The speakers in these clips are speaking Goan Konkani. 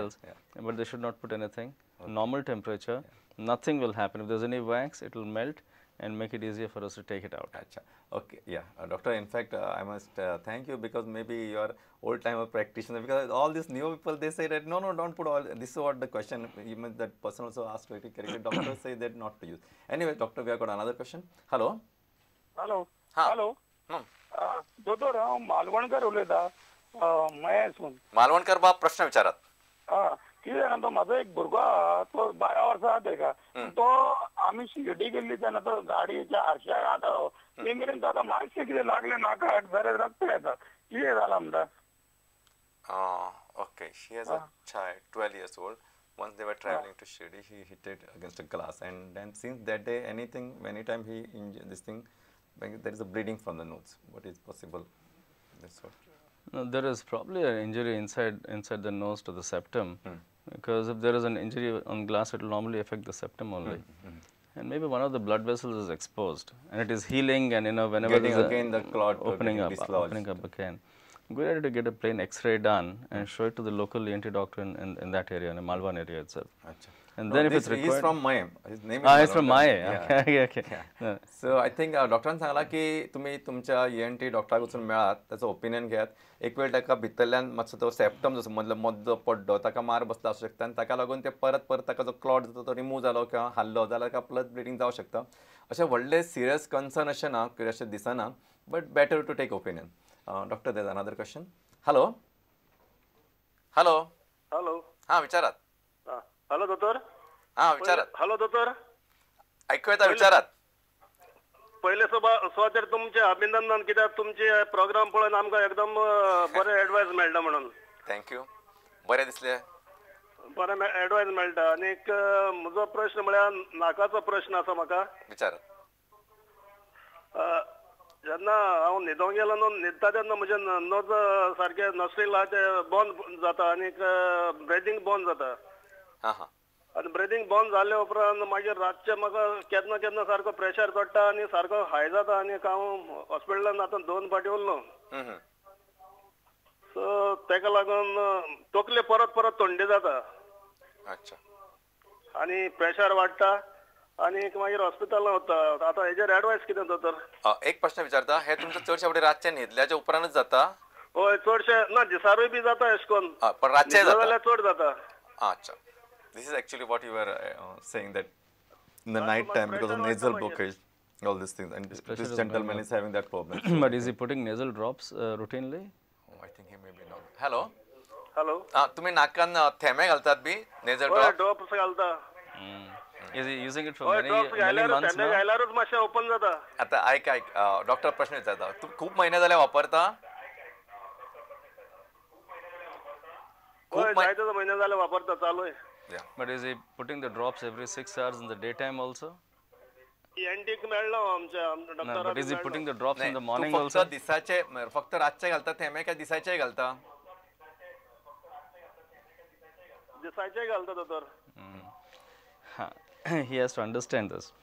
else, but they should not put anything. Normal temperature, nothing will happen. If there is any wax, it will melt and make it easier for us to take it out. Acha. Okay, yeah. Doctor, in fact, I must thank you because maybe you are old timer practitioner, because all these new people, they say that no, no, don't put oil. This is what the question, even that person also asked very correctly. Doctor say that not to use. Anyway, doctor, we have got another question. Hello. Hello. Hello. दोतोर, हांव मालवणकर उलयता, मयेसून. मालवणकर बाब, प्रश्न विचारात. कितें जाणा, तो म्हाजो एक भुरगो आहा, तो 12 वर्सां आहा तेका. तो आमी शिर्डी गेल्ली तेन्ना तो गाडयेच्या आरशाक आदळ्ळो, ते मेरेन तो आतां मातशें कितें लागलें नाकाक जाल्यार रक्त येता. कितें जालां म्हणटा? Okay, he has a child, 12 years old. Once they were traveling to Shirdi, he hit it against a glass, and then since that day, anything, anytime he injure this thing, there is a bleeding from the nose. What is possible? That's what. No, there is probably an injury inside the nose to the septum, because if there is an injury on glass, it will normally affect the septum only. And maybe one of the blood vessels is exposed, and it is healing, and you know, whenever getting again the clot opening up again. Good idea to get a plain X-ray done and show it to the local ENT doctor in that area, in the Malvan area itself. Achha. And no, then if it's required, he is from Mayem. His name is Ah, he's from Maye. Yeah. Okay, okay. Yeah. Yeah. So I think डॉक्टरान सांगला की तुम्ही तुमच्या ENT डॉक्टराक वचून मेळात, ताचो ओपिनियन घेयात. एक वेळ ताका भितरल्यान मातसो तो सेप्टम जसो मदलो मद्दो पड्डो ताका मार बसला आसूं शकता आनी ताका लागून ते परत परत ताका जो क्लॉट जाता तो रिमूव जालो किंवा हाल्लो जाल्यार ताका प्लस ब्लिडींग जावं शकता. अशें व्हडलें सिरियस कन्सर्न अशें ना, अशें दिसना, but better to take opinion. Doctor, there is another question. Hello. Hello. Hello. हां, विचारात. हॅलो दोतोर. हां, विचारात. हॅलो दोतोर, ऐकू येता, विचारात. पयले सुवातेर तुमचें अभिनंदन, कित्याक तुमचे प्रोग्राम पळोवन आमकां एकदम बरें एडवायस मेळटा म्हणून. Thank you, बरें दिसलें. बरें एडवायस मेळटा. आनीक म्हजो प्रश्न म्हळ्यार नाकाचो प्रश्न आसा म्हाका. विचारात. जेन्ना हांव न्हिदोंक गेलो न्हू, न्हिदता तेन्ना म्हजें नोज सारकें नॉस्ट्रील आहा तें बंद जाता आनीक ब्रेदींग बंद जाता. आनी ब्रेदींग बंद जाल्या उपरांत मागीर रातचें म्हाका केन्ना केन्ना सारको प्रेशर चडटा आनी सारको हाय जाता आनी हांव हॉस्पिटलान आतां 2 फावटी उरलो. सो तेका लागून तकले परत परत थंडी जाता. अच्छा. आनी प्रेशर वाडटा आनी मागीर हॉस्पिटलान वता. आतां हेजेर एडवायस कितें दोतोर? एक प्रश्न विचारता, हे तुमचं चडशे फावटी रातचें न्हिदल्याच्या उपरांतच जाता? हय, चडशें ना, दिसारूय बी जाता एशें करून, पण रातचें जाल्यार चड जाता. अच्छा. This is actually what you were saying, that in the night time because of nasal blockage, all these things, and this gentleman is having that problem. But is he putting nasal drops routinely? Oh, I think he may be not. Hello. Hello. तुम्ही नाकान थेंबे घालतात बी nasal drop? Drops घालता. Is he using it for many months now? घाल्यारूच मातशें ओपन जाता. आता ऐक ऐक, डॉक्टर प्रश्न विचारता, तू खूप महिने झाले वापरता? खूप महिने झाले वापरता, चालू आहे. Yeah. But is he putting the drops every 6 hours in the daytime also? ENT मेळना आमच्या डॉक्टराक. But is he putting the drops in the morning also? फक्त दिसाचे, फक्त रातचे घालता थेंबे काय दिसाचे घालता? दिसाचे घालता दोतोर. He has to understand this.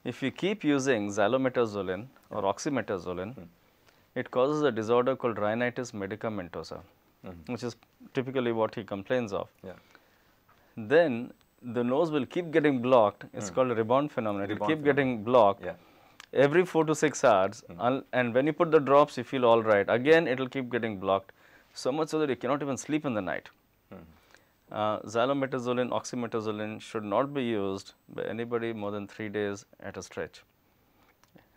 If you keep using xylometazoline or oxymetazoline, it causes a disorder called rhinitis medicamentosa, which is typically what he complains of. Yeah. Then the nose will keep getting blocked. It's called a rebound phenomenon. It will keep getting blocked every 4 to 6 hours. And when you put the drops, you feel all right. Again, it will keep getting blocked, so much so that you cannot even sleep in the night. Xylometazoline, oxymetazoline should not be used by anybody more than 3 days at a stretch.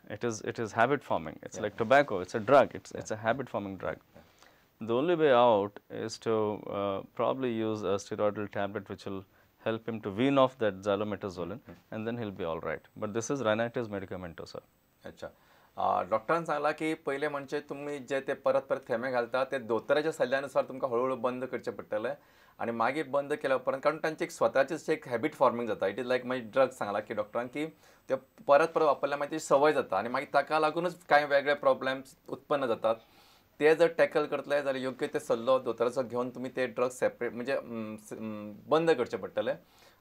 It is habit forming. It's like tobacco. It's a drug. It's a habit forming drug. Yeah. The only way out is to probably use a steroidal tablet which will help him to wean off that xylometazoline, and then he'll be all right. But this is rhinitis medicamentosa. अच्छा. डॉक्टरान सांगला की पहिले म्हणजे तुम्ही जे ते परत परत थेंबे घालता ते दोतोराच्या सल्ल्यानुसार तुमकां हळूहळू बंद करचें पडटलें आनी मागीर बंद केल्या उपरांत, कारण तांची एक स्वताची एक हॅबिट फॉर्मींग जाता. It is like मागीर ड्रग्स सांगला की डॉक्टरान की ते परत परत वापरल्यार मागीर ती संवय जाता आनी मागीर ताका लागूनच कांय वेगळे प्रॉब्लेम्स उत्पन्न जातात. ते जर टॅकल करतले जाल्यार योग्य ते सल्लो दोतोराचो घेवन तुमी ते ड्रग्स सेपरेट म्हणजे बंद करचे पडटले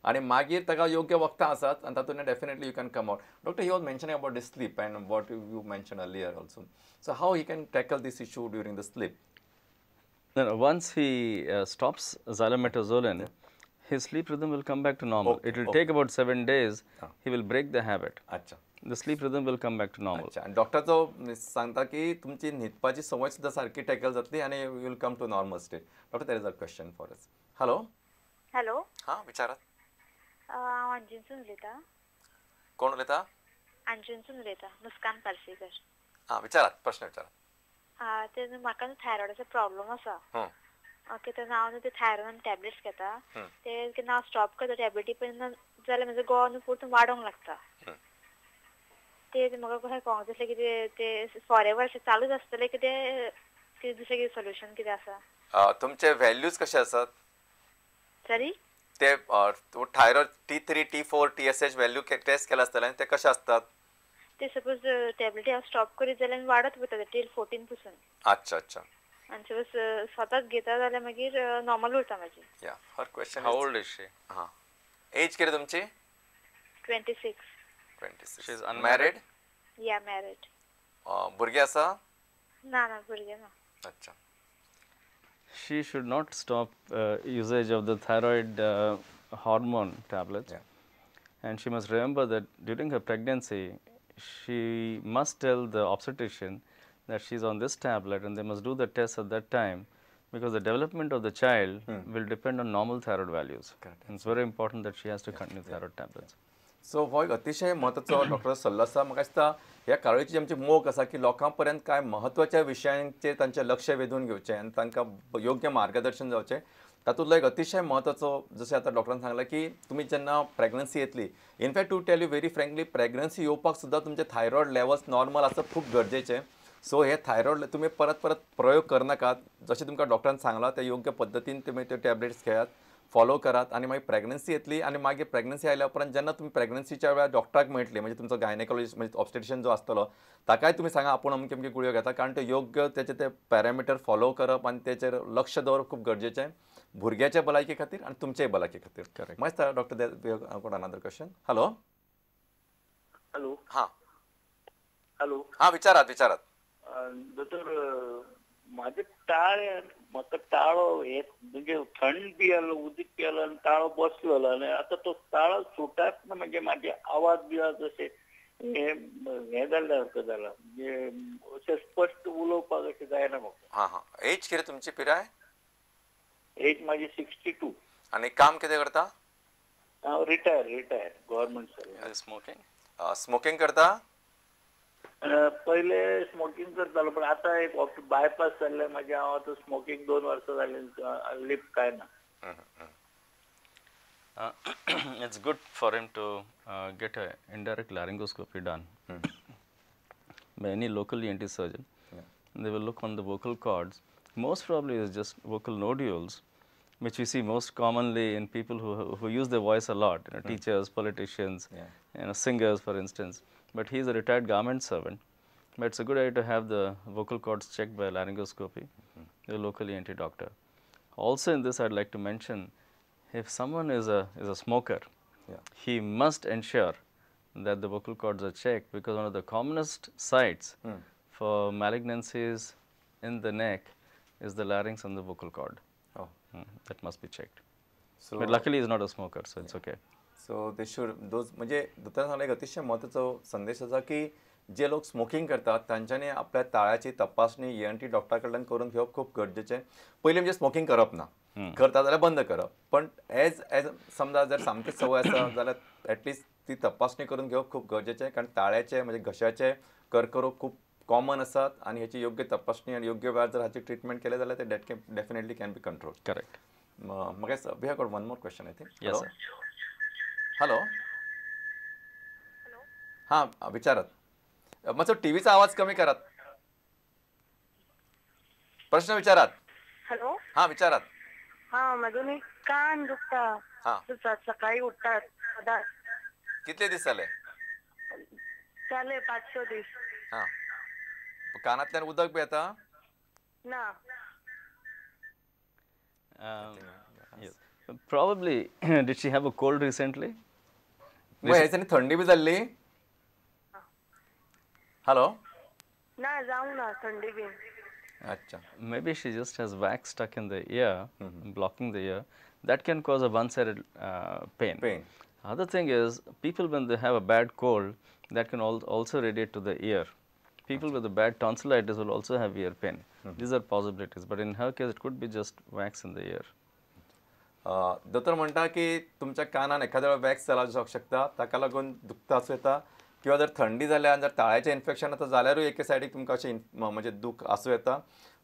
आनी मागीर ताका योग्य वखदां आसात आनी तातूंत definitely you can come out. Doctor, he was mentioning about the sleep and what you mention earlier also. So how he can tackle this issue during the sleep? No, once he stops xylometazoline, his sleep rhythm will come back to normal. It will take about 7 days. He will break the habit. अच्छा. The sleep rhythm will come back to normal. अच्छा, आनी डॉक्टर जो सांगता की तुमची न्हिदपाची संवय सुद्दां सारकी टॅकल जातली आनी you will come to normal state. Doctor, there is a question for us. Hello. Hello. हां, विचारात. हांव अंजुनसून उलयतां. कोण उलयता? अंजुनसून उलयतां, मुस्कान पालसीकर. हां, विचारात, प्रश्न विचारात. हां, ते म्हाका न्हू थायरॉयडाचो प्रॉब्लम आसा. ओके, तेन्ना हांव न्हू ते थायरॉयड टॅबलेट्स घेता, ते केन्ना हांव स्टॉप करता टॅबलेटी, पण जाल्यार म्हजो गळो न्हू परतून वाडोंक लागता. ते म्हाका कशें कळोंक जाय आसलें की ते फॉर एवर अशें चालूच आसतलें की ते कितें दुसरें कितें सोल्युशन कितें आसा? तुमचे व्हॅल्यूज कशे आसात? सॉरी, ते thyroid T3 T4 TSH value test केले आसतले, ते कशे आसतात? ते सपोज टॅबलेटी हांव स्टॉप करीत जाल्यार वाडत वता टील 14 पसून. अच्छा अच्छा. आनी सपोज स्वताच घेता जाल्यार मागीर नॉर्मल उरता म्हाजी. या, her question. How old is she? हां, एज कितें तुमची? 26. 26. She is unmarried? Yeah, married. भुरगें आसा? ना ना, भुरगें ना. अच्छा. She should not stop usage of the thyroid hormone tablets. Yeah. And she must remember that during her pregnancy, she must tell the obstetrician that she is on this tablet, and they must do the test at that time, because the development of the child will depend on normal thyroid values. Correct. And it's very important that she has to continue thyroid tablets. So हो एक अतिशय म्हत्वाचो डॉक्टर सल्लो आसा. म्हाका दिसता ह्या कार्यावळीची आमची मोख आसा की लोकां पर्यंत कांय म्हत्वाच्या विशयांचेर तांचें लक्ष वेधून घेवचें आनी तांकां योग्य मार्गदर्शन जावचें. तातूंतलो एक अतिशय म्हत्वाचो, जशें आतां डॉक्टरान सांगलां की तुमी जेन्ना प्रेग्नन्सी येतली, in fact to tell you very frankly, pregnancy येवपाक सुद्दां तुमचें थायरॉयड लेवल्स नॉर्मल आसप खूब गरजेचें. सो हे थायरॉयड तुमी परत परत प्रयोग करनाकात, जशें तुमकां डॉक्टरान सांगलां त्या योग्य पद्दतीन तुमी त्यो टॅबलेट्स घेयात, फॉलो करात आनी मागीर प्रेग्नन्सी येतली. आनी मागीर प्रेग्नन्सी आयल्या उपरांत जेन्ना तुमी प्रेग्नन्सीच्या वेळार डॉक्टराक मेळटली, म्हणजे तुमचो गायनेकॉलॉजिस्ट म्हणजे ऑब्स्टेट्रिशियन जो आसतलो ताकाय तुमी सांगा आपूण अमकी अमकी गुळयो घेता, कारण त्यो योग्य तेचे ते पॅरामिटर फॉलो करप आनी तेचेर लक्ष दवरप खूब गरजेचें भुरग्याच्या भलायके खातीर आनी तुमच्याय भलायके खातीर. करेक्ट. मागीर doctor, got another question. Hello. Hello. हां. हॅलो. हां, विचारात विचारात. दोतोर, म्हाजे टाळे, म्हाका ताळो हे म्हणजे थंड पियेलो, उदीक पियेलो आनी ताळो बसलो आनी आतां तो ताळो सुटात ना, म्हणजे म्हाजे आवाज बिवाज अशे हे जाल्ल्या सारको जाला, म्हणजे अशें स्पश्ट उलोवपाक अशें जायना म्हाका. हां हां. एज कितें तुमची पिराय? एज म्हाजी 62. आनी काम कितें करता? हांव retire, retire government service. Smoking? Smoking करता? पयले स्मोकिंग करतालो, पण आतां एक बायपास जाल्ले म्हाजें, हांव आतां स्मोकिंग 2 वर्सां जालीं लिप कांय ना. It's good for him to get an indirect laryngoscopy done by any local ENT surgeon. Yeah. They will look on the vocal cords. Most probably is just vocal nodules, which we see most commonly in people who use their voice a lot, you know, teachers, politicians, you know, singers, for instance. But he is a retired garment servant. But it's a good idea to have the vocal cords checked by a laryngoscopy, the local ENT doctor. Also in this, I'd like to mention, if someone is a smoker, he must ensure that the vocal cords are checked, because one of the commonest sites for malignancies in the neck is the larynx and the vocal cord. Oh. That must be checked. So, but luckily he is not a smoker, so it's okay. So they should those, म्हणजे दोतोरान सांगलें एक अतिशय म्हत्वाचो संदेश आसा की जे लोक स्मोकिंग करतात तांच्यांनी आपल्या ताळ्याची तपासणी ENT डॉक्टरा कडल्यान करून घेवप खूब गरजेचें. पयलीं म्हणजे स्मोकिंग करप ना, करता जाल्यार बंद करप, पण एज एज समजा जर सामकी संवय आसा जाल्यार एटलिस्ट ती तपासणी करून घेवप खूब गरजेचें, कारण ताळ्याचे म्हणजे घशाचे कर्करोग खूब कॉमन आसात आनी हेची योग्य तपासणी आनी योग्य वेळार जर हाची ट्रिटमेंट केले जाल्यार ते that can definitely can be control. Correct. म्हाका we have got one more question I think. Yes sir. Hello. हां, विचारात. मातसो टीव्हीचा आवाज कमी करात. प्रश्न विचारात. हॅलो. हां, विचारात. हां, म्हजो न्ही कान दुखता. हां. सकाळी उठतात सदांच. कितले दीस जाले? जाले 5-6 दीस. हां. कानांतल्यान उदक बी येता? ना. Yes. Probably, did she have a cold recently? ह्या दिसांनी थंडी बी जाल्ली? हॅलो. ना, जावंक ना थंडी बीन. अच्छा. Maybe she just has wax stuck in the ear, blocking the ear. That can cause a one-sided pain. Pain. Other thing is, people when they have a bad cold, that can also radiate to the ear. People with a bad tonsillitis will also have ear pain. These are possibilities, but in her case, it could be just wax in the ear. दोतोर म्हणटा की तुमच्या कानान एखाद्या वेळार वॅक्स जाला जावंक शकता, ताका लागून दुखता आसूं येता, किंवा जर थंडी जाल्या आनी जर ताळ्याचें इन्फेक्शन आतां जाल्यारूय एके सायडीक तुमकां अशें म्हणजे दूख आसूं येता.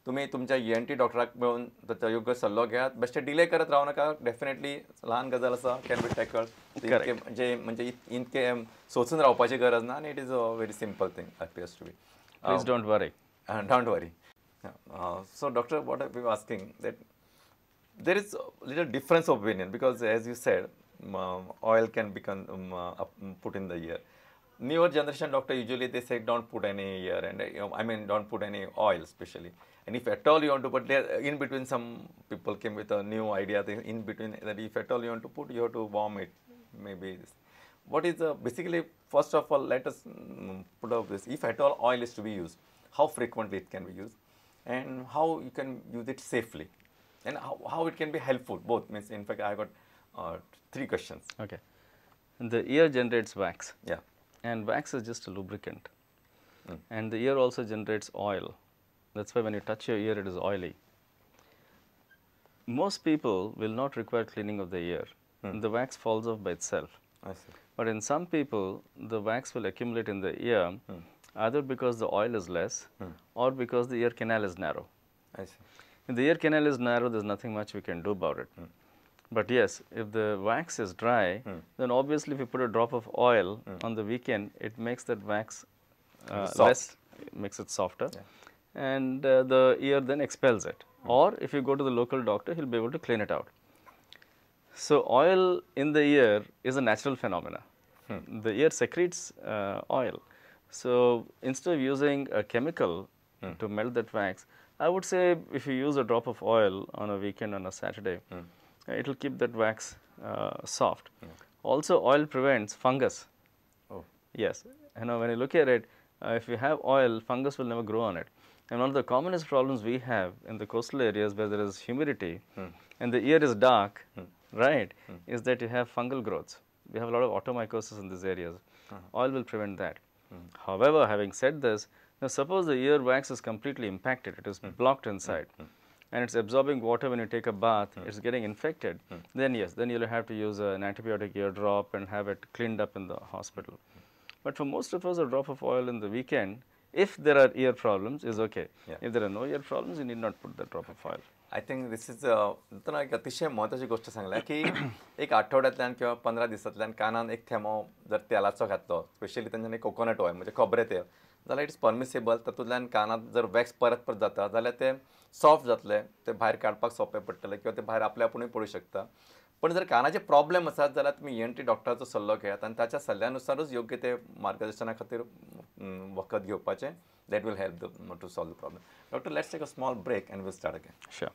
तुमी तुमच्या ENT डॉक्टराक मेळून ताचो योग्य सल्लो घेयात. बेश्टे डिले करत रावं नाका. डेफिनेटली ल्हान गजाल आसा, can be tackled. म्हणजे म्हणजे इतके सोचून रावपाची गरज ना आनी it is a very simple thing appears to be. Please don't worry. Don't worry. So doctor, what I be asking that there is a little difference of opinion because, as you said, oil can become put in the ear. Newer generation doctor usually they say don't put any ear, and I mean don't put any oil especially. And if at all you want to put, in between some people came with a new idea in between that if at all you want to put, you have to warm it. Maybe this. What is the basically, first of all, let us put up this. If at all oil is to be used, how frequently it can be used, and how you can use it safely, and how it can be helpful, both. Means, in fact, I got 3 questions. Okay. The ear generates wax. Yeah. And wax is just a lubricant. And the ear also generates oil. That's why when you touch your ear, it is oily. Most people will not require cleaning of the ear. The wax falls off by itself. I see. But in some people, the wax will accumulate in the ear, either because the oil is less or because the ear canal is narrow. I see. If the ear canal is narrow, there's nothing much we can do about it. But yes, if the wax is dry, then obviously if you put a drop of oil on the weekend, it makes that wax less, it makes it softer. Yeah. And the ear then expels it. Or if you go to the local doctor, he'll be able to clean it out. So oil in the ear is a natural phenomena. The ear secretes oil. So instead of using a chemical to melt that wax, I would say if you use a drop of oil on a weekend, on a Saturday, it will keep that wax soft. Also, oil prevents fungus. Oh. Yes. You know, when you look at it, if you have oil, fungus will never grow on it. And one of the commonest problems we have in the coastal areas where there is humidity and the ear is dark, right, is that you have fungal growths. We have a lot of otomycosis in these areas. Oil will prevent that. However, having said this, now suppose the ear wax is completely impacted, it is blocked inside, and it's absorbing water when you take a bath, it's getting infected, then yes, then you'll have to use an antibiotic ear drop and have it cleaned up in the hospital. But for most of us, a drop of oil in the weekend, if there are ear problems, is okay. Yeah. If there are no ear problems, you need not put the drop of oil. I think this is एक अतिशय महत्वाची गोष्ट सांगल्या की एक आठवड्यांतल्यान किंवा 15 दिसांतल्यान कानान एक थेंबो जर तेलाचो घातलो, स्पेशली तांच्यानी कोकोनट ऑयल म्हणजे खोबरें तेल, जाल्यार it's permissible. तातूंतल्यान कानांत जर वॅक्स परत परत जाता जाल्यार ते सॉफ्ट जातले, ते भायर काडपाक सोंपें पडटलें किंवा ते भायर आपल्या आपुणूय पडूं शकता. पण जर कानाचे प्रॉब्लेम आसात जाल्यार तुमी ENT डॉक्टराचो सल्लो घेयात आनी ताच्या सल्ल्यानुसारूच योग्य ते मार्गदर्शना खातीर वखद घेवपाचें. That will help to solve the problem. Doctor, let's take a small break and we'll start again. Sure.